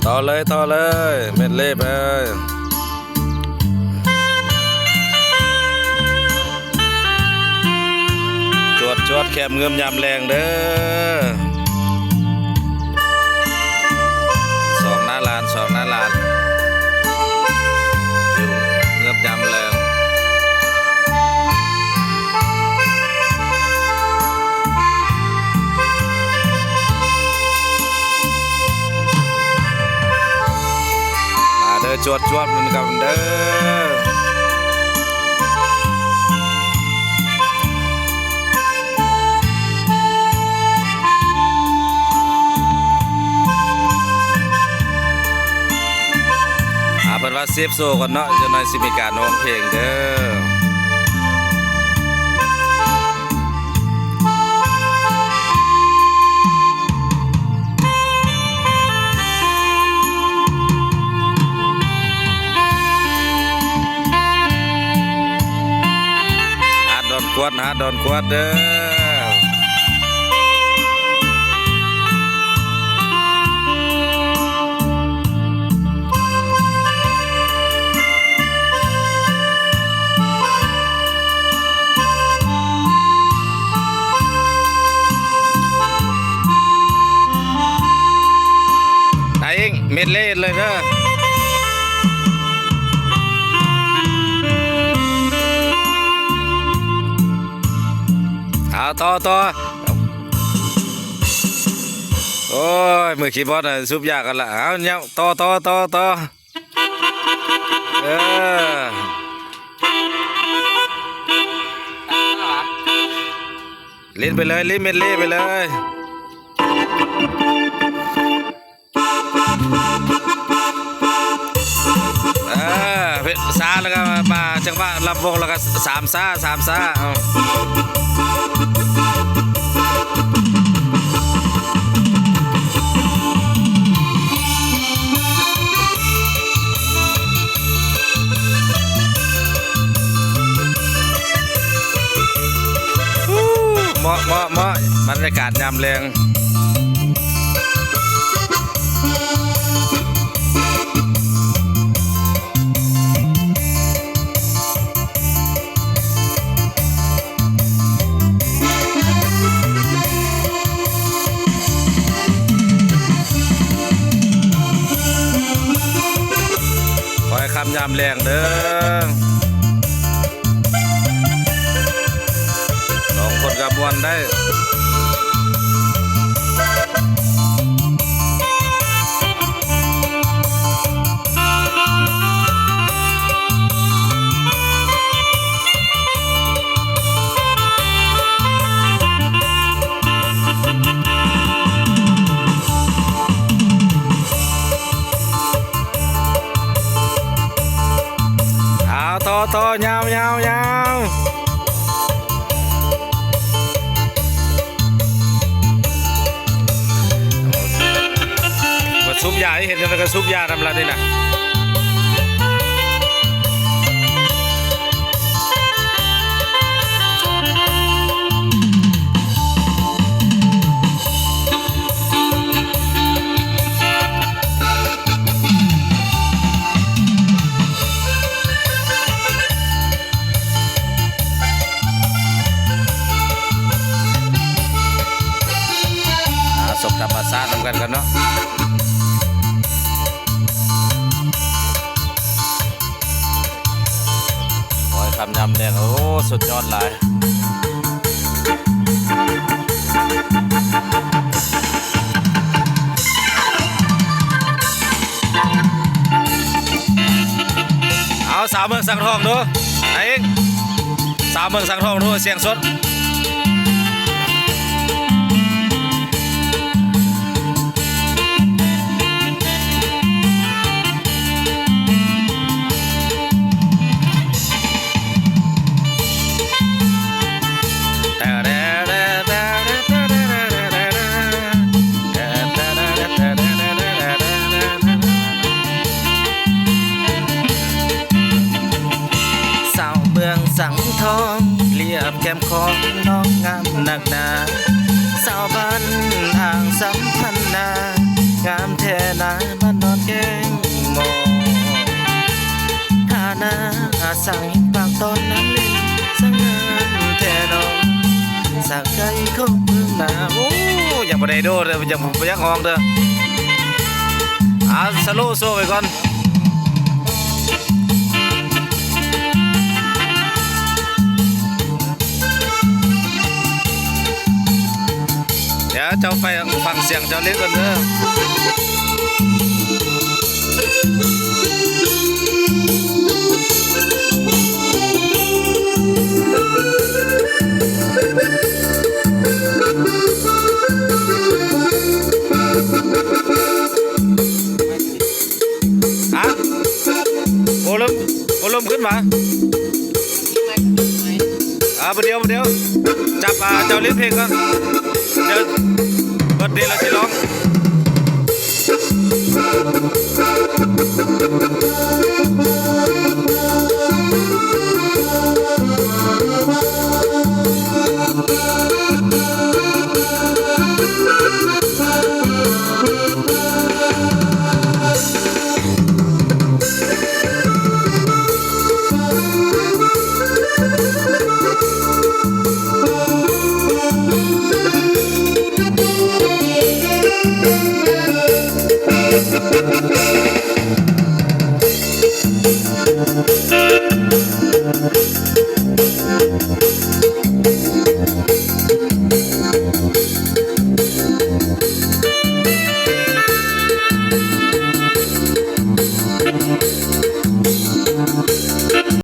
ຕໍ່ເລີຍ ຕໍ່ເລີຍ ເມັດເລໄປເລີຍ. ຈວດໆ ແຄມເງືອມຍາມແລງເດີ້. ສອງໜ້າລານ ສອງໜ້າລານ ເງືອມຍາມແລງ. ມາເດີ້ ຈວດໆ ນຳກັນເດີ້. ອ່າ ເພິ່ນວ່າເຊບໂຊກ່ອນເນາະ ຈັກໜ້ອຍຊິມີການຮ້ອງເພງເດີ້. ຫາດດອນກວດ ຫາດດອນກວດເດີ້. ນາຍເອງ ເມັດເລເລີຍເດີ້. ເອົາ ຕໍ່ ຕໍ່. ໂອ້ຍ ມືຄີບອດນະ ສູບຢາກັນລະ. ເອົາ ເຍົາ ຕໍ່ ຕໍ່ ຕໍ່ ຕໍ່. ເອີ ຫຼິ້ນໄປເລີຍ ຫຼິ້ນເມັດເລໄປເລີຍ. ເອີ ເພງຊ້າແລ້ວກໍມາຈັງຫວະລຳວົງ ແລ້ວກໍສາມຊ້າ ສາມຊ້າ ເອົາ. ເໝາະ ເໝາະ ເໝາະ ບັນຍາກາດຍາມແລງ. ຂໍໃຫ້ຄ່ຳຍາມແລງເດີ້. ສອງຄົນກໍມ່ວນໄດ້. ເອົາ ຕໍ່ ຕໍ່ ຍາວ ຍາວ ຍາວ. ມາສູບຢາ ເຫັນຈັ່ງໃດກໍສູບຢານຳລະນີ້ນະ. ອ່າ ສົມທຳມະຊາດນຳກັນກ່ອນເນາະ. ໂອ້ຍ ຄ່ຳຍາມແລງ ໂອ້ ສຸດຍອດຫຼາຍ. ເອົາ ສາວເມືອງສັງທອງດູ ນາຍເອງ ສາວເມືອງສັງທອງດູ ສຽງສົດ. ສາວເມືອງສັງທອງ ລຽບແຄມຂອງ ນ້ອງງາມນັກໜາ ສາວບ້ານອ່າງສຳພັນນາ ງາມແທ້ນາ ບ້ານດອນແກ້ງໝໍ້ ທ່ານາ ຊ່າງເຫັນປາກຕອນນາງຫຼິ້ນ ຊ່າງງາມແທ້ນ້ອງ ສາກໃຈຂອງເມືອງນາ. ໂອ້ ຍັງບໍ່ໄດ້ໂດເດີ ຍັງບໍ່ຢາກຮ້ອງເດີ. ອາ ສະໂລໂຊໄວ້ກ່ອນ. ດຽວເຈົ້າໄປຟັງສຽງເຈົ້າຫຼິ້ນກ່ອນເດີ. ຮະ ໂອເລິມ ໂອເລິມຂຶ້ນມາ. ອ່າ ບໍ່ດຽວ ບໍ່ດຽວ ຈັບ ອ່າ ເຈົ້າຫຼິ້ນເພງກ່ອນ ດຽວ ບັດນີ້ລາວຊິຮ້ອງ. ເ